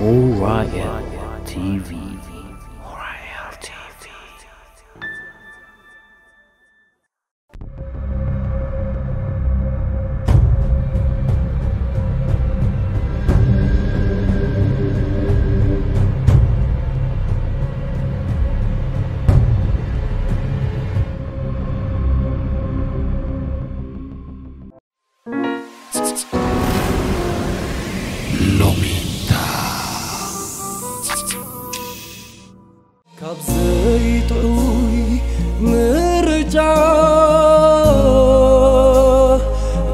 Orion T V. Orion T V. ሎሚታ ካብ ዘይጥዑይ ምርጫ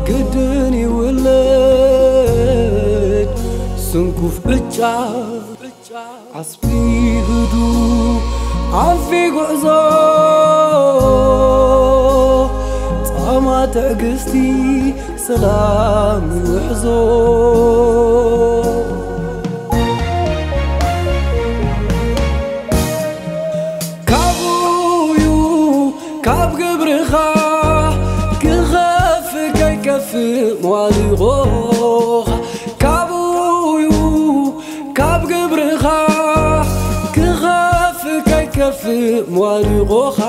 ግድን ይውለድ ስንኩፍ ዕጫ። ዓስቢ ህዱ ዓቢ ጉዕዞ ጻማ ትዕግስቲ ሰላም ይውሕዞ። ካብኡዩ ካብ ግብርኻ ክኸፍ ከይከፍእ መዋድቖኻ። ካብኡዩ ካብ ግብርኻ ክኸፍ ከይከፍእ መዋድቖኻ።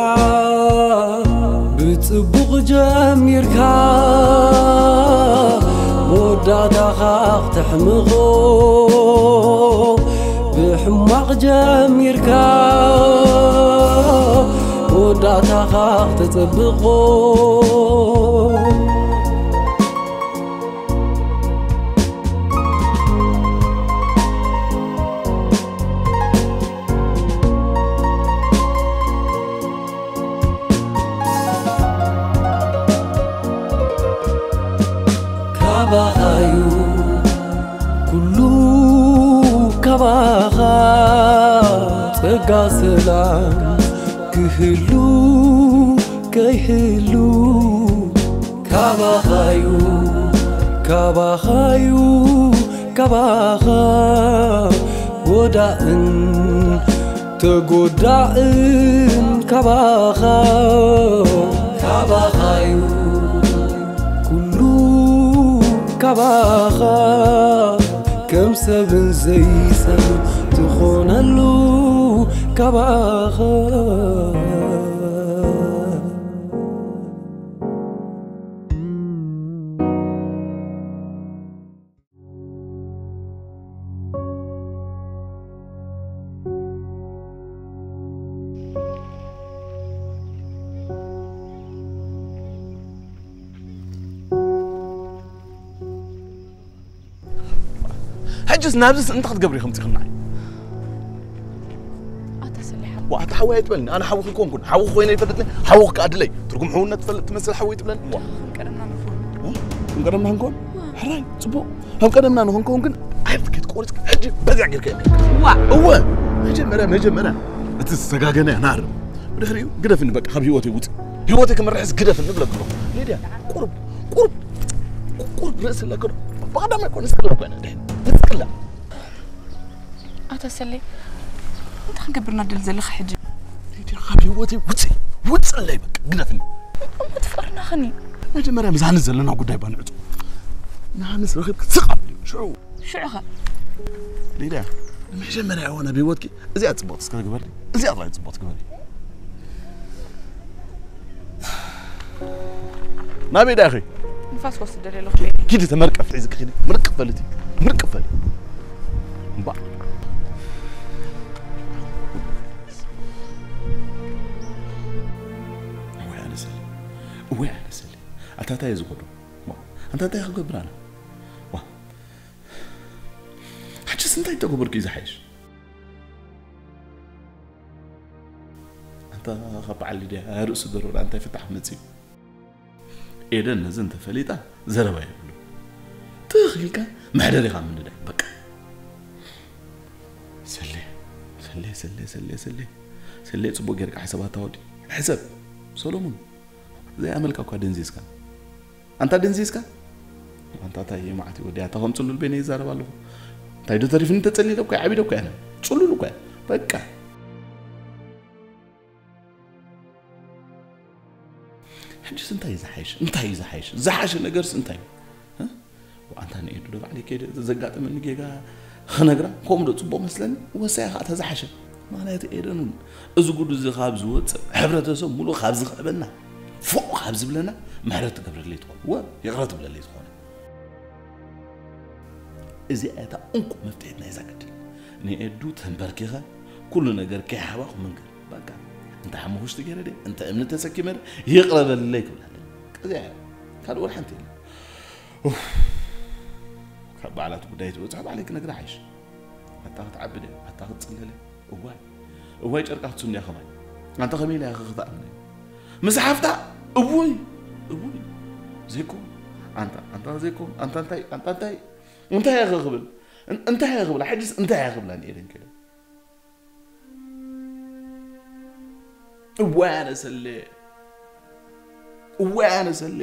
ብጽቡቕ ጀሚርካ መወዳእታኻ ክተሕምቖ፣ ብሕማቕ ጀሚርካ መወዳእታኻ ክተጸብቖ። ካባኻዩ ኩሉ፣ ካባኻ ጸጋ ሰላም ክህሉ ከይህሉ። ካባኻዩ፣ ካባኻዩ፣ ካባኻ ጎዳእን ተጎዳእን ካባኻ። ካባኻዩ ኩሉ፣ ካባኻ ከም ሰብን ዘይሰብ ትኾነሉ ካባኻ። ሕጅስ ናብዚስ እንታይ ክትገብሪ ከምፂኽናይ? ኣታ ሰሊሓ። ዋ፣ ኣታ ሓወይ ኣይትበልኒ። ኣነ ሓውኺ ኮንኩን። ሓውኺ ኮይነ ይፈልጥኒ። ሓውኺ ከኣ ድለይ። ትርጉም ሕውነት ትፈልጥ ትመስል ሓወይ ትብለኒ። ዋ። ከም ቀደምና ንኹን። እ? ከም ቀደምና ንኹን? ዋ። ሕራይ፣ ጽቡቕ። ከም ቀደምና ንኹን ከውን ግን፣ ኣይብትኪ ትቆርጽ። ሕጂ በዚያ ጌርካ እየ። ዋ። እወ። መጀመርያ፣ መጀመርያ። እቲ ዝተጋገነ እያ፣ ንኣርም። ብድሕሪኡ፣ ግደፍኒ በቃ፣ ካብ ህይወተይ ውጽእ። ህይወተይ ክምርሕስ ግደፍኒ እብለኪ ኣለኹ። ሊድያ፣ ቁሩብ፣ ቁሩብ፣ ቁሩብ ርእሲ ኣለኪ ዶ? ብቐዳማይ እኮ ንስክላ እኮ እያ፣ ንስክላ። ኣታ ሰሌ፣ እንታይ ክንገብር ኢና ደል ዘለኻ ሕጂ? ሊድያ፣ ካብ ህይወተይ ውጽእ፣ ውጽእለይ በቃ፣ ግደፍኒ። እሞ ትፍቕርናኽኒ? መጀመርያ ምሳኒ ዘለና ጉዳይ ባንዕጹ። ንሃንስ ረኺብኪ ስቕ ኣብሊ፣ ሽዑ። ሽዑ ኸ? ሊድያ፣ መጀመርያ እዋን ኣብ ህይወትኪ እዚኣ ጽቡቕቲ እስከ ግበሪ። እዚኣ ጥራይ ጽቡቕቲ ግበሪ። ናበይ ዳኺ? ንፋስ ክወስድ ደልየ ኣለኹ። ኪዲ ተመርቀፍ ሒዝኪ ኪዲ። ምርቅፍ በሊ እቲ። ምርቅፍ በሊ። እምባ። እወ ኣነ ሰሊ። እወ ኣነ ሰሊ። ኣታ እንታይ እየ ዝጎዶ? ዋ፣ ኣንታ እንታይ ክገብር ኣነ? ዋ። ሕጅስ እንታይ ተገበርኩ እዩ ዝሓይሽ? ኣንታ ካብ በዓል ሊድያ ርእሱ ደሮዳ እንታይ ፍታሕ መጽዩ? ኤደን ነዚ እንተፈሊጣ ዘረባ የብሉ። ትኽ ኢልካ መሕደሪኻ ምንዳይ፣ በቃ። ሰሌ፣ ሰሌ፣ ሰሌ፣ ሰሌ፣ ሰሌ። ሰሌ፣ ጽቡቕ ጌርካ ሕሰብ ኣታ ወዲ። ሕሰብ፣ ሰሎሙን። ዘይኣመልካ እኳ ደንዚዝካ። ኣንታ ደንዚዝካ? ኣንታ እንታይ እዩ መዓት እዩ ወዲ? ኣታ ከም ጽሉል በይነ ይዛረብ ኣለኹ። እንታይ ዶ ተሪፍኒ? ተጸሊለ እኮ እየ፣ ዓቢደ እኮ እየ ኣነ። ጽሉል እኮ እየ። በቃ። ሕጅስ እንታይ እዩ ዝሓይሽ? እንታይ እዩ ዝሓይሽ? ዝሓሸ ነገርስ እንታይ እዩ? እ? ኣንታ ንኤዱ ዶ ባዕለይ ከይደ ዘጋጠመኒ ጌጋ ክነግራ? ከምኡ ዶ ጽቡቕ መስለኒ? ወሳያ ኸኣ ተዝሓሸ። ማለት ኤደን እውን እዚ ጉዱ እዚ ካብ ዝወጽእ፣ ሕብረተሰብ ሙሉእ ካብ ዝኽዕበና፣ ፎቕ ካብ ዝብለና፣ ምሕረት ትገብረለይ ትኾን። ወ፣ ይቕረ ትብለለይ ትኾን። እዚኣ እታ እንቁ መፍትሒት ናይዛ ገድል። ንኤዱ ተንበርኪኸ ኩሉ ነገር ከይሓባኹ መንገር። በቃ፣ እንተ ሓሙኽሽቲ ገይረ ድየ፣ እንተ እምኒ ተሰኪመ ድየ፣ ይቕረ በልለይ ክብላ ኣለኒ። እዚኣ እያ። ካልእ ወላ ሓንቲ የለን። ኡፍ። ካብ በዓላት ጉዳይ ትበጽሖ ባዕለይ ክነግራ ሓይሽ። ኣታ ክትዓቢ ድየ፣ ኣታ ክትጽለለ። እዋይ፣ እዋይ ጨርቃ ክትስንያ ከማይ። ኣንታ ከመይ ኢላ ኢኻ ክትኣምነ? ምስ ሓፍታ? እውይ፣ እውይ። ዘይኮን። ኣንታ፣ ኣንታ ዘይኮን። ኣንታ እንታይ፣ ኣንታ እንታይ? እንታይ ኢኻ ክብል? እን-፣ እንታይ ኢኻ ክብላ? ሕጅስ እንታይ ኢኻ ክብላ ንኤደን ከይደ? እዋይ ኣነ ሰለ። እዋይ ኣነ ሰለ።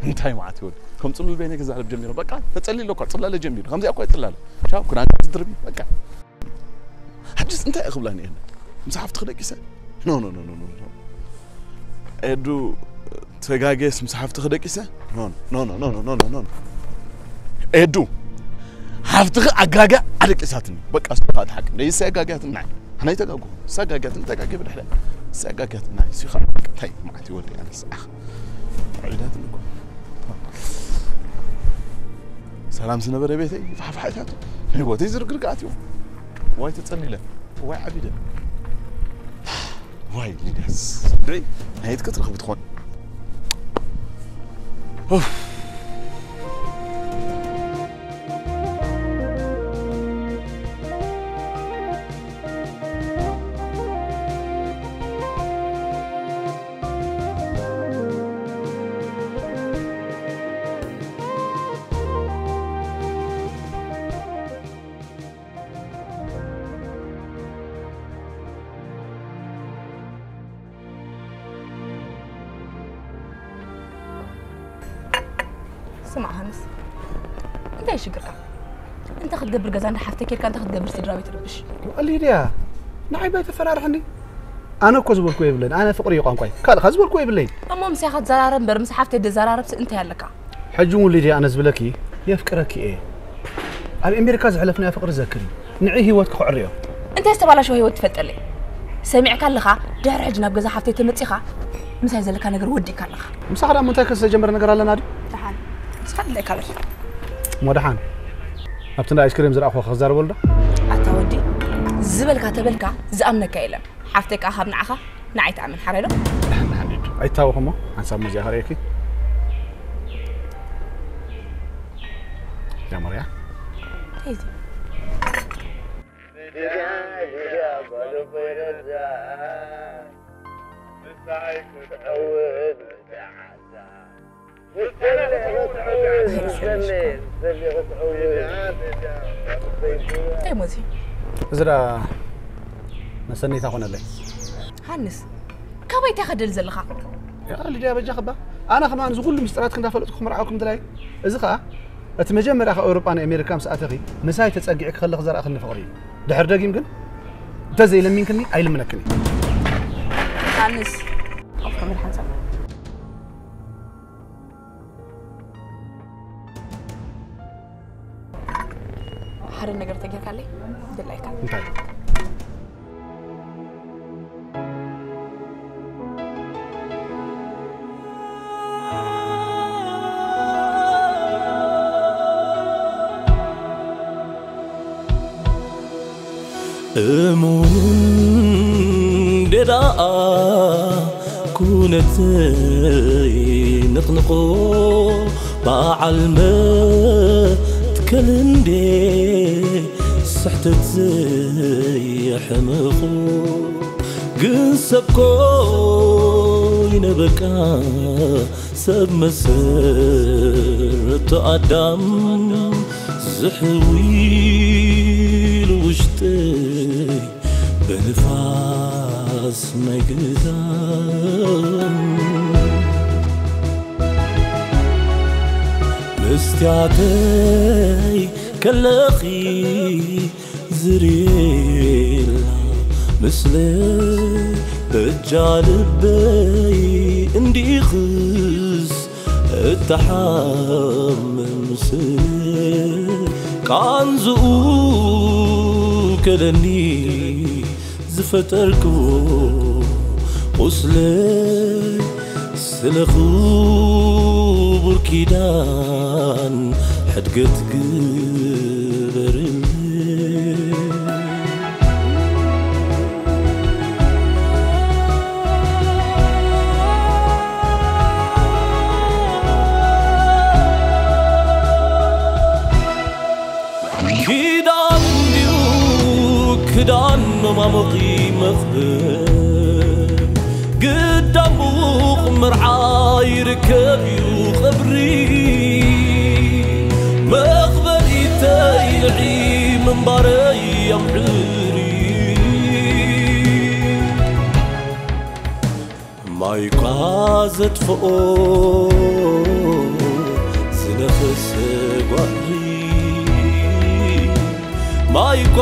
እንታይ መዓት ይወድ? ከም ጽሉል በይነ ክዛረብ ጀሚሩ። በቃ ተጸሊለ እኮ ጽላለ ጀሚሩ። ከምዚኣ እኮ ይጽላለ። ቻው፣ ኩናን ዝድርቢ። በቃ። ሕጅስ እንታይ እየ ክብላ ንኤደን? ምስ ሓፍትኺ ደቂሰ? ኖ፣ ኖ፣ ኖ፣ ኖ፣ ኖ፣ ኖ። ኤዱ፣ ተጋጌስ ምስ ሓፍትኺ ደቂሰ? ኖ፣ ኖ፣ ኖ፣ ኖ፣ ኖ፣ ኖ፣ ኖ፣ ኖ። ኤዱ፣ ሓፍትኺ ኣጋጋ ኣደቂሳትኒ። በቃ፣ እሱ ኻት ሓቂ። ደይሰ ኣጋጋትኒ። ኣነ ኣይተጋግኹ። እሳ ኣጋግያትኒ፣ ተጋግየ ብድሕሪኣ። እሳ ኣጋግያትኒ፣ ንዓይ፣ እሱ ኸኣ እንታይ መዓት ይወዲ፣ ኣነስ፣ ኣኽ። ኣዕቢዳትኒ እኮ። ሰላም ዝነበረ ቤተይ፣ ፋሕፋሕ ኢላቶ። ህይወተይ ዝርግርግ ኣትዩ። ዋይ ተጸሊለ፣ ዋይ ዓቢደ። ዋይ ሊድያስ፣ ደይ፣ ናየት ክትረኽቢ ትኾን። ኡፍ። ስማዕ ሃንስ፣ እንታይ ሽግርካ? እንታይ ክትገብር ገዛ እንዳ ሓፍተይ ኬድካ፣ እንታይ ክትገብር ስድራ ቤት ርብሽ? ሊድያ፣ ንዓይ ባይ ተፈራርሕኒ። ኣነ እኮ ዝበልኩ የብለይን። ኣነ ፍቕሪ እዩ ቋንቋይ። ካልእ ከ ዝበልኩ የብለይን። እሞ ምሳይ ክትዘራረብ እምበር ምስ ሓፍተይ ደዘራረብሲ እንታይ ኣለካ? ሕጂ እውን ሊድያ፣ ኣነ ዝብለኪ የፍቅረኪ እየ። ኣብ ኣሜሪካ ዘሕለፍናዮ ፍቕሪ ዘክሪ። ንዒ ህይወትኪ ክዕርዮ። እንታይ ዝተባላሸወ ህይወት ትፈልጠለይ? ሰሚዕካ ኣለኻ፣ ድሕሪ ሕጂ ናብ ገዛ ሓፍተይ ተመጺኻ ምሳይ ዘለካ ነገር ወዲእካ ኣለኻ። ምሳኻ ደኣ እሞ እንታይ ከ ዝተጀመረ ነገር ኣለና ድዩ? ደሓን። ንስኻ ድለካ በል። እሞ ደሓን። ኣብቲ እንዳ ኣይስክሬም ዝረኣኹ ክዛረበሉ ዶ? ኣታ ወዲ፣ ዝበልካ ተበልካ ዝኣምነካ የለን። ሓፍተይ ከኣ ካብ ንዓኻ ንዓይ ትኣምን ሓራይ ዶ? ደሓን፣ ደሓን ሊዱ። ኣይታወኽ እሞ፣ ሓንሳብ እሞ እዚኣ ከርእየኪ። ያ ማርያ። እንታይ እዚ? እንታይ እሞ እዚ? እዚ ደኣ መሰነይታ ኮነለይ። ሃንስ፣ ካበይ እንታይ ከደል ዘለኻ? ያ ሊድያ፣ በጃኺ እባ። ኣነ ከማን እዚ ኩሉ ምስጢራትኪ እንዳፈለጥኩ ክምርዓወኪ ምድላይ። እዚ ኸኣ እቲ መጀመርያ ካብ ኤውሮጳ ንኣሜሪካ ምስ ኣተኺ ምሳይ ተጸጊዕኪ ከለኺ ዘርኣኽኒ ፍቕሪ እዩ። ድሕሪ ደጊም ግን እንተዘይለሚንክኒ ኣይልምነክን እየ። ሃንስ፣ ኣፍካ መድሓን ሰብ። ሓደ ነገር ተጌርካለይ ድላይካ። እንታይ? እሙን እንዴ ደኣ ኩነተይ ንቕንቖ፣ በዓል መትከል እንዴ ስሕተተይ የሕምቑ። ግን ሰብ ኮይነ በቃ ሰብ መሰረቱ ኣዳም ዝሕዊ ኢሉ ውሽጠይ ብንፋስ ናይ ግዛም መስትያተይ ከለኺ ዝርየላ ምስለ በጃ ልበይ እንዲኽስ እተሓምም ስለ ቃንዝኡ ከለኒ ዝፈጠርክዎ ቁስለ ስለ ክቡር ኪዳን ሕድገት ግበርልይ። ኪዳን ድዩ ክዳን መማሙቒ መኽበሪ ግዳሙቕ መርዓ ይርከብ እዩ ቐብሪ መኽበሪተይ ንዒ ምንባረይ ኣምዕሪ ማይኳ ዘጥፍኦ ዝነፈሰ ጓሪ ማይኳ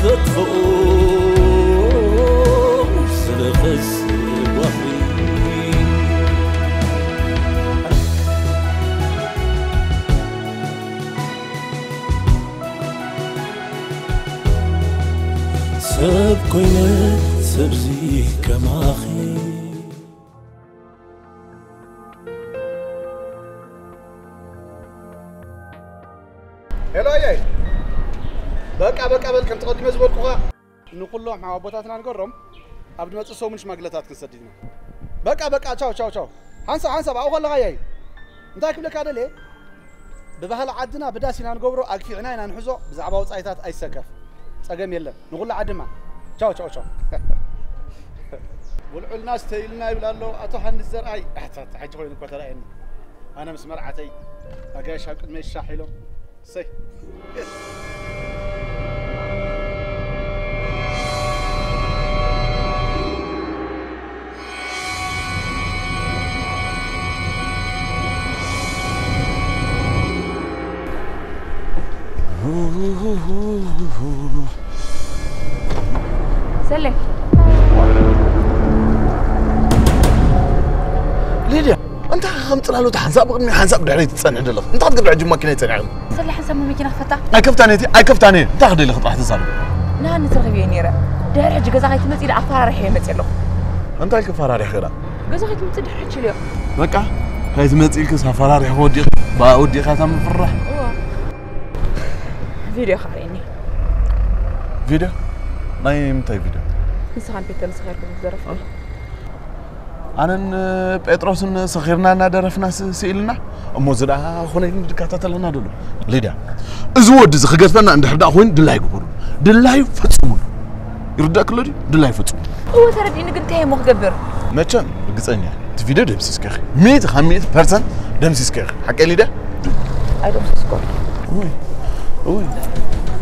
ዘጥፍኦ ዝነፈሰ ጓሪ ሰብ ኮይነ ሰብዚ ከማኺ ሄሎ ኣያይ፣ በቃ በቃ በል፣ ከምቲ ቀዲመ ዝበልኩኻ። ንኹሎም ኣቦታትና ንገሮም፣ ኣብ ድመጽእ ሰሙን ሽማግለታት ክንሰድድ ኢና። በቃ በቃ፣ ቻው ቻው ቻው። ሓንሳብ ሓንሳብ ኣብኡ ከለኻ ኣያይ፣ እንታይ ክብለካ ደልየ፣ ብባህሊ ዓድና ብዳስ ኢና ንገብሮ፣ ኣግፊዕና ኢና ንሕዞ። ብዛዕባ ወጻኢታት ኣይሰከፍ፣ ጸገም የለን። ንኹሉ ዓድማ ቻው ቻው ቻው። ብልዑልና ስተይልና ይብል ኣሎ ኣቶ ሃንስ ዘርኣይ። ኣታ፣ ኣታ፣ ሕጂ ኮይኑ እኮ ተራእየኒ። ኣነ ምስ መርዓተይ ኣጋይሽ ኣብ ቅድመይ ሻሕ ኢሎም። እሰይ። ሰሌ ሊድያ እንታይ ከም ጽላሎት ሓንሳብ ብቕድሚ ሓንሳብ ብድሕሪ ትጸንሕ ዘለኽ እንታይ ክትገብር ሕጂ ማኪና ይጸንሕ ሰሌ ሓንሳብ መኪና ክፈታ ኣይከፍታን እቲ ኣይከፍታን እንታይ ክደሊ ክጥራሕ ተዛረብ ንሃኒ ዝረኽብ እየ ነይረ ድሕሪ ሕጂ ገዛ ከይትመጽእ ኢለ ኣፈራሪሐ እየ መጽእ ኣለኹ እንታይ ክፈራሪሕ ክዳ ገዛ ከይትመጽእ ድሕሪ ሕጂ ኢለዮ በቃ ከይትመጽኢልክስ ኣፈራሪሕ ወዲቕ ብኣ ወዲቕካ እታ ምፍራሕ ቪድዮ ካርየኒ ቪድዮ ናይ ምንታይ ቪድዮ ንስኻን ፔተር ንስኻልኩም ዝደረፍኩ ኣነን ጴጥሮስን ሰኺርና እናደረፍና ስኢልና እሞ እዚ ደኣ ኾነ ድካታተለና ደሎ ሊድያ እዚ ወዲ እዚ ክገድፈና እንድሕር ደኣ ኮይኑ ድላይ ግበሩ ድላዩ ፈጽሙሉ ይርዳእክሎ ድዩ ድላዩ ፈጽሙሉ እወ ተረዲእኒ ግን እንታይ እሞ ክገብር መቸም ርግፀኛ እቲ ቪድዮ ደምሲስከኺ ሚእቲ ካብ ሚእቲ ፐርሰንት ደምሲስከኺ ሓቀይ ሊድያ ኣይደምሰስኮ እወይ እወይ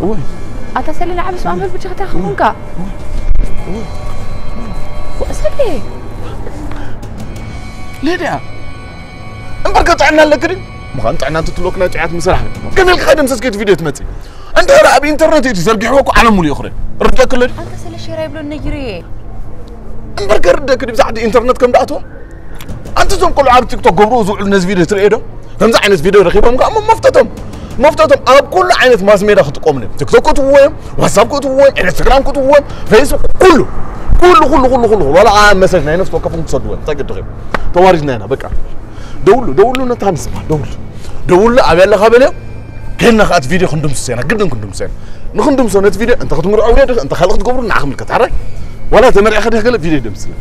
እወይ ኣታ ሰሊና ዓብስ ማንበብ ብቻ ክታ ክኾንካ ሰሊ ሊድያ እምበርከ ጥዕና ኣለክ ድዩ ምዃን ጥዕና እንትትልወክ ናይ ጥዕያት ምስራሕ ከመይ ኢልካ ደምሰስከ እቲ ቪድዮ ትመፅእ እንድሕር ኣብ ኢንተርነት እዩ ተዘርጊሕዎ እኮ ዓለም ሙሉ ይኽረ ርደክ ኣለድ ኣንተ ስለ ሸራ ይብሎ ነጊሩ እየ እምበርከ ርደክ ድዩ ብዛዕዲ ኢንተርነት ከም ዳእትዎ ኣንቲ እዞም ቆልዑ ኣብ ቲክቶክ ገብርዎ ዝውዕሉ ነዚ ቪድዮ ትርእየ ዶ ከምዚ ዓይነት ቪድዮ ረኺቦም ከዓ እሞ መፍተቶም መፍተቶም ኣብ ኩሉ ዓይነት ማስ ሜዳ ክጥቀሙሉ እዮም ቲክቶክ ክትውዎ እዮም ዋትሳፕ ክትውዎ እዮም ኢንስታግራም ክትውዎ እዮም ፌስቡክ ኩሉ ኩሉ ኩሉ ኩሉ ኩሉ ዋላ ኣብ መሰጅ ናይ ነፍሲ ወከፍኩም ትሰድዎ እዮም እንታይ ግድኺ ተዋሪድና ኢና በቃ ደውሉ ደውሉ ነታ ንስማ ደውሉ ደውሉ ኣበይ ኣለኻ በልዮ ከይድና ከዓ እቲ ቪድዮ ክንድምስሶ ኢና ግድን ክንድምስሶ ኢና ንክንድምሶ ነቲ ቪድዮ እንተ ክትምርዐው ዲኺ እንተ ካልእ ክትገብሩ ንዓ ክምልከት ሓራይ ዋላ ተመሪዕኻ ዲኺ ገለ ቪድዮ ይደምስለ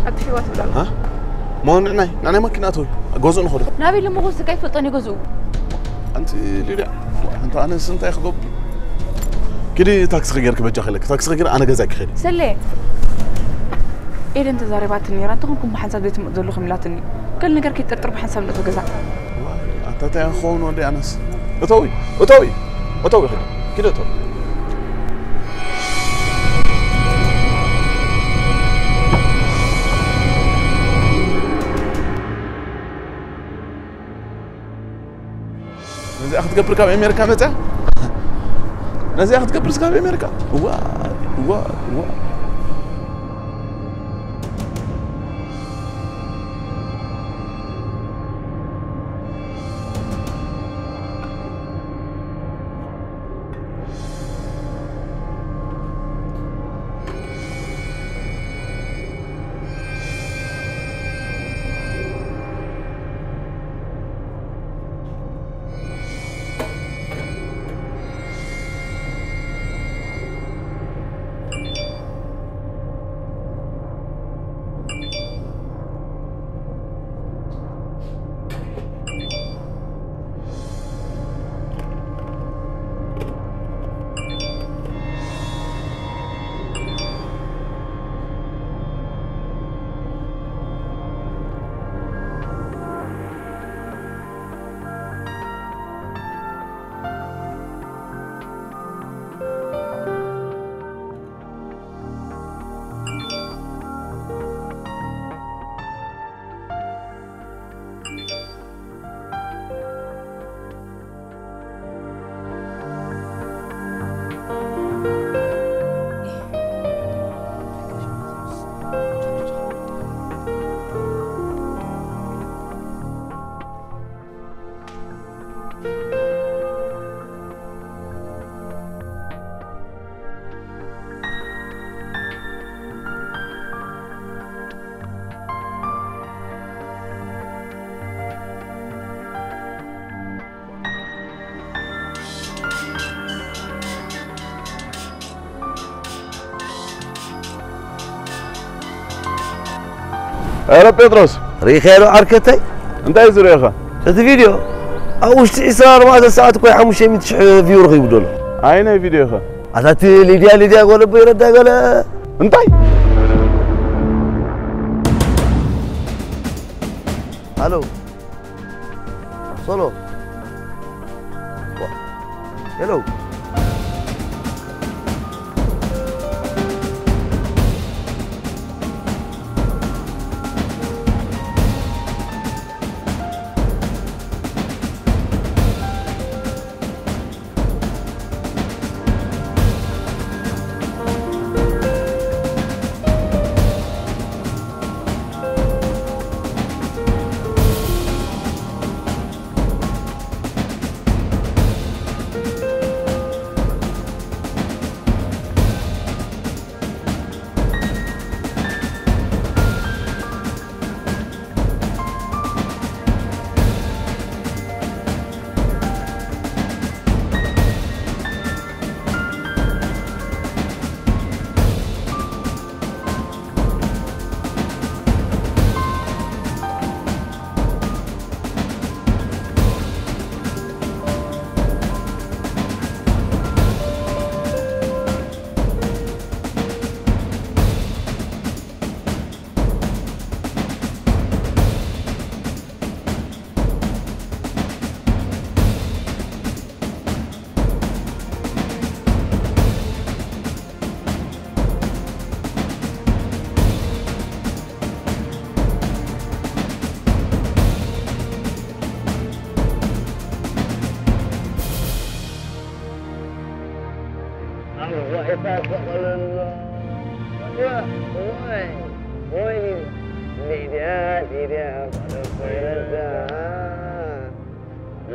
ኣጥፊዋ ትብላ ማ ንዕናይ ንዕናይ ማኪና ኣተዊ ገዝኡ ንኸዱ ናበይ ልምኹስ ከይፈልጦ ንገዝኡ ኣንቲ ሊድያ እንተ ኣነስ እንታይ ክገብር ኪዲ ታክሲ ክገርክ በጃ ክለክ ታክሲ ክገር ኣነ ገዛ ክኸድ ስለ ኤደን ተዛሪባትኒ ነይራ እንተኾንኩም ብሓንሳብ ዘይትምእ ዘለኹም ኢላትኒ ገል ነገር ከይጠርጥር ብሓንሳብ ንእቶ ገዛ ኣታ እንታይ ክኸውን ወዲ ኣነስ እተዊ እተዊ እተዊ ኪዲ ኪዲ እተዊ ነዚኣ ክትገብር ካብ ኣሜሪካ መፅያ? ነዚኣ ክትገብር ካብ ኣሜሪካ? እዋ፣ እዋ፣ እዋ። ኧረ ጴጥሮስ፣ ርኢኻዮ ዶ ዓርከተይ? እንታይ እዩ ዝርእኻ? እቲ ቪድዮ ኣብ ውሽጢ ዕስራን ኣርባዕተን ሰዓት እኮ ሓሙሽተ ሚእቲ ሽሕ ቪው ረኺቡ ደሎ። ኣየናይ ቪድዮ ኢኻ? ኣታ እቲ ሊድያ፣ ሊድያ ጓል ኣቦይ ረዳ ገለ። እንታይ? ሃሎ። ሶሎ። ሄሎ። ሊድያ፣ ሊድያ፣ ጓል ኣቦይ ረዳ።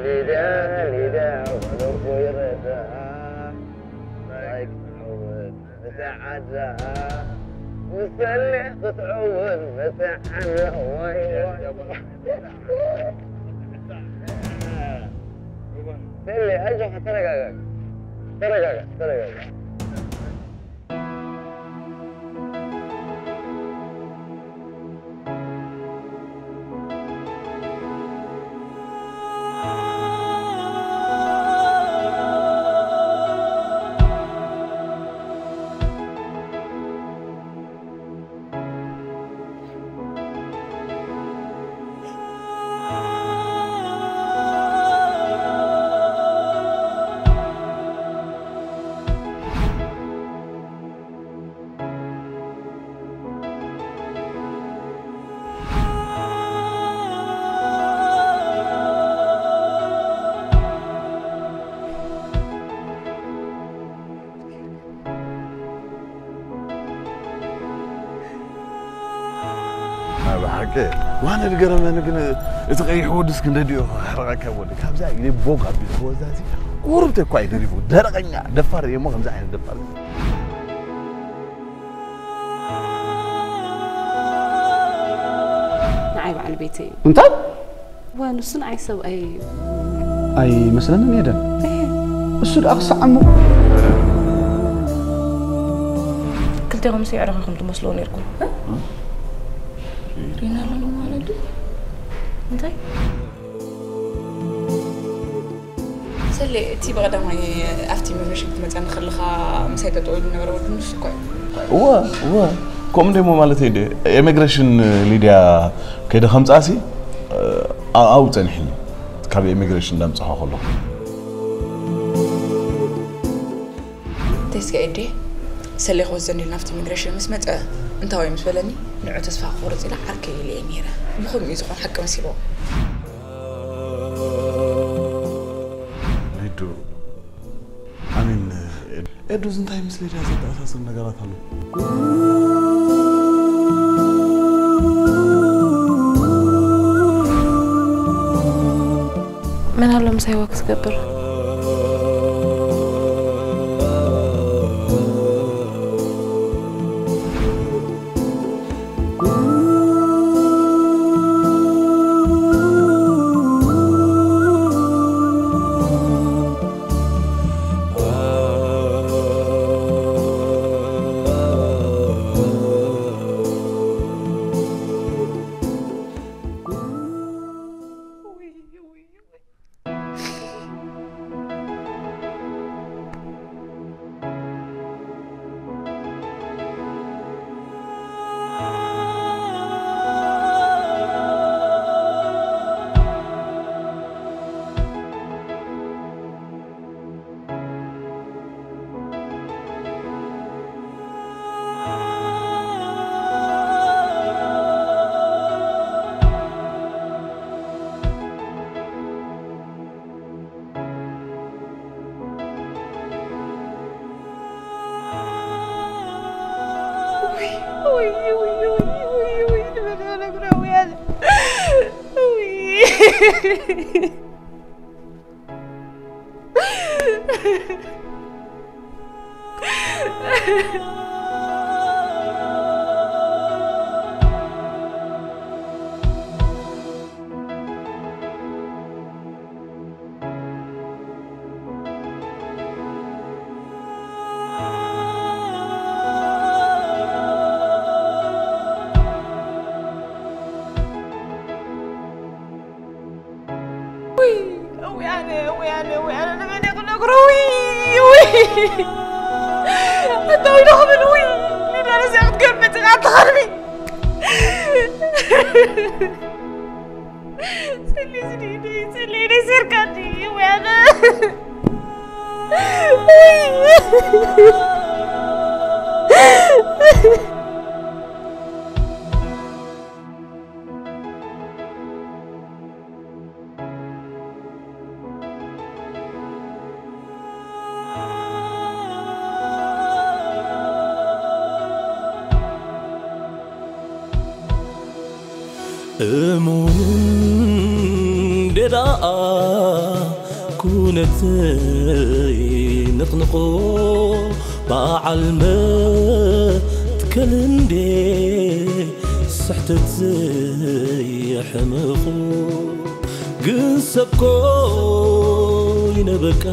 ሊድያ፣ ሊድያ፣ ጓል ኣቦይ ረዳ። ምሳይ ክትዕወት፣ ምሳይ ዓዳ። ምስ ሰሌ ክትዕወት፣ ምሳይ ዓዳ። ዋይ፣ ዋይ፣ ዋይ። ሰሌ፣ ኣጆኻ፣ ተረጋጋ። ተረጋጋ፣ ተረጋጋ። ኦኬ። ዋነ ዝገረመኒ ግን እቲ ቀይሕ ወድስ ክንደዲኡ ክሕረቐካ ወዲ ካብዛ ኢለ ቦግ ኣቢሉ ክወዛዚ ቁሩብ ተኳ እዩ ደሪቡ ደረቐኛ ደፋር እየ እሞ ከምዚ ዓይነት ደፋር ንዓይ በዓል ቤተይ እዩ። እንታይ እወ፣ ንሱ ንዓይ ሰብኣይ እዩ። ኣይመስለንን ኤደን። እሱ ደኣ ክሰዓሞ ክልቴኹም ሲ ዕረኻ ከም ትመስልዎ ነርኩም። ሪና ኣለና ማለት ድዩ? እንታይ? ሰሌ፣ እቲ ብቐዳማይ ኣብቲ ኢሚግሬሽን ክትመጸኒ ከለኻ ምሳይ ጠጠው ኢሉ ነበረ ወዲ ንሱ እኮ እዩ። እወ እወ ከምኡ ደሞ ማለተይ እንደ ኢሚግሬሽን ሊድያ ከይደ ከምጻሲ ኣብኡ ጸኒሕኒ ካብ ኢሚግሬሽን እንዳምጻሖ ከለኹ ተስከ ኤዴ ሰሌ ክወስደኒ ኢሉ ናብቲ ኢሚግሬሽን ምስ መጸ እንታይ ወይ ምስ በለኒ ንዑ ተስፋ ክቆርጽ ኢላ ዓርከይ ኢለ እየ ነይረ። ብኸምኡ እዩ ዝኾን ሓቂ መሲልዎ። ሪዱ ኣሚን ኤዱዝ እንታይ ምስ ሊድያ ዘተኣሳስር ነገራት ኣሎ መን ኣሎ ምሳይ ወክ ዝገብር? እሙን ደኣ ኩነተይ ንቕንቖ በዓል መትከል እንዴ ስሕተት ዘየሕምቑ ግን ሰብ ኮይነ በቃ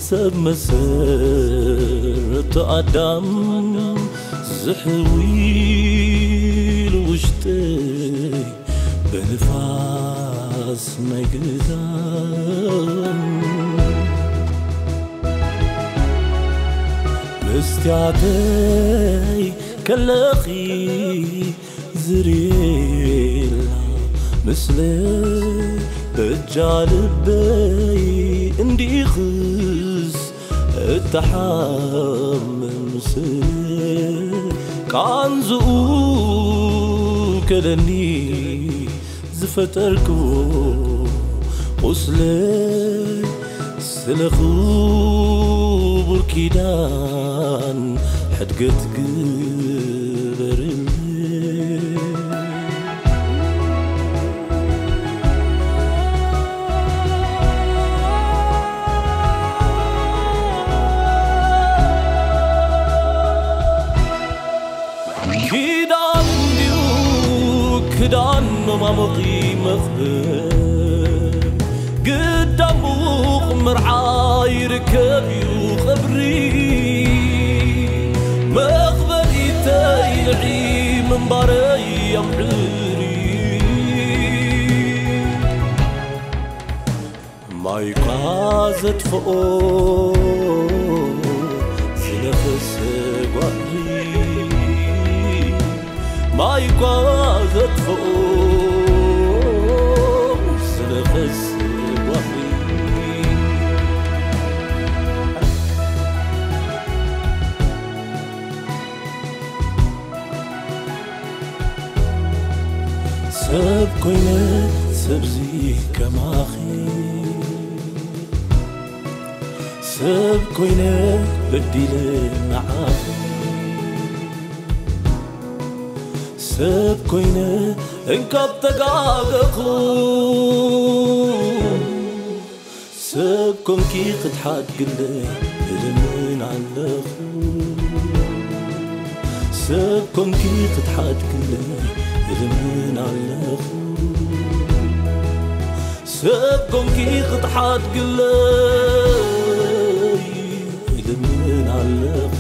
ሰብ መሰረቱ ኣዳም ዝሕዊሉ ውሽጠይ ብንፋስ ናይ ግዛም መስትያተይ ከለኺ ዝርየላ ምስለ በጃ ልበይ እንዲኽስ እተሓምም ስለ ቃንዝኡ ከለኒ ዝፈጠርክዎ ቁስለ ስለ ክቡር ኪዳን ሕድገት ግበርልይ። ገቢኡ ቐብሪ መኽበዲተይ ንዒ ምንባረይ ኣምዕሪ ማይኳ ዘጥፍኦ ዝነፍስ ጓሪ ማይኳ ዘጥፍኦ ዝነፍስ ጓሪ ሰብ ኮይነ ሰብዚ ከማኺ ሰብ ኮይነ በዲለ ንዓኺ ሰብ ኮይነ እንካብ ተጋገኹ ሰብ ኮንኪ ክትሓድግለይ እልምን ኣለኹ ሰብ ኮንኪ ክትሓድግለይ እልምን ኣለኹ ሰብ ኮንኪ ክትሓድግለይ እልምን ኣለኹ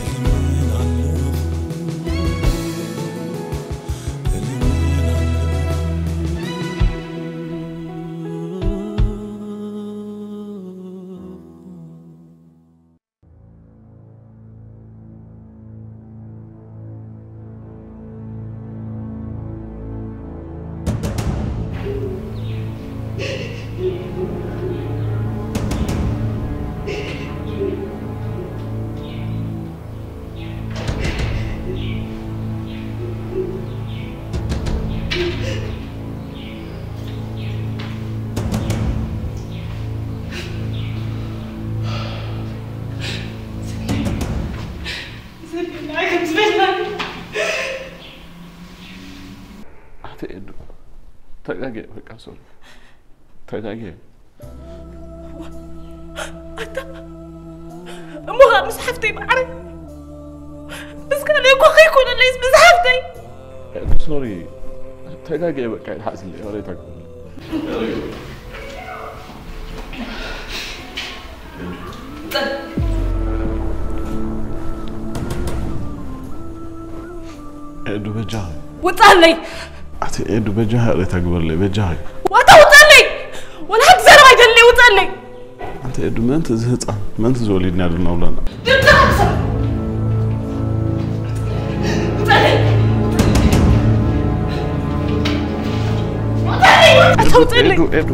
እልምን ኣለኹ እልምን ኣለኹ ኣተ ኤዱ ተጋጌ በቃ ሶሪ ተጋጌ ኣታ እሞ ምስ ሓፍተይ ማዕረ ምስ ካልእ እኮ ከይኮነለይስ ምስ ሓፍተይ ሶሪ ተጋጌ በቃ ይሓዝለይ ወሬ ተጋጌ ኤዱ በጃ ውፃለይ ኣቲ ኤዱ በጃ ሬታ ግበርለይ በጃ ዋታ ውፃለይ ወላ ሓንቲ ዘረባ ኣይደለይ ውፃለይ ኣንቲ ኤዱ ምእንቲ እዚ ህፃን ምእንቲ ዝወሊድና ዶ ናውላና ውፃለይ ውፃለይ ኤዱ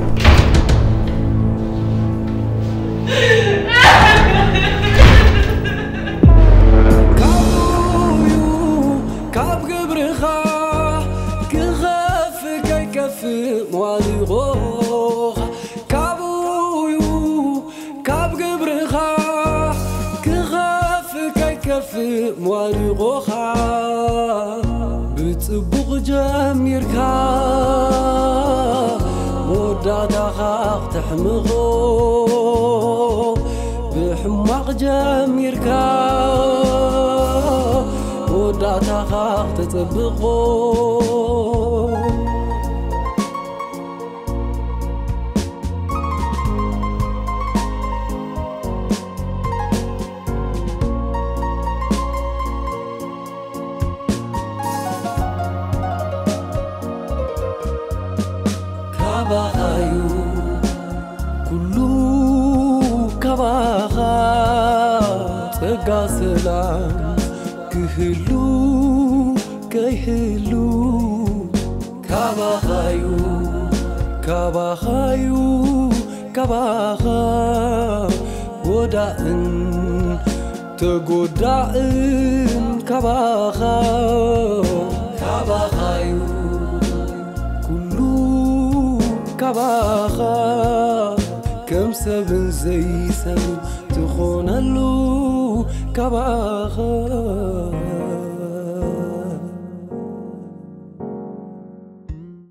ካብ ግብርኻ ክኸፍ ከይከፍ መዋድቖኻ ካብኡ እዩ ካብ ግብርኻ ክኸፍ ከይከፍ መዋድቖኻ ብጽቡቕ ጀሚርካ መወዳእታኻ ክተሕምቖ ብሕማቕ ጀሚርካ መወዳእታኻ ክተጸብቖ ካባኻዩ ኩሉ ካባኻ ጸጋ ሰላም ክህሉ ከይህሉ ካባኻዩ ካባኻዩ ካባኻ ጎዳእን ተጎዳእን ካባኻ ካባኻዩ ኩሉ ካባኻ ከም ሰብን ዘይሰብን ትኾነሉ ካባኻ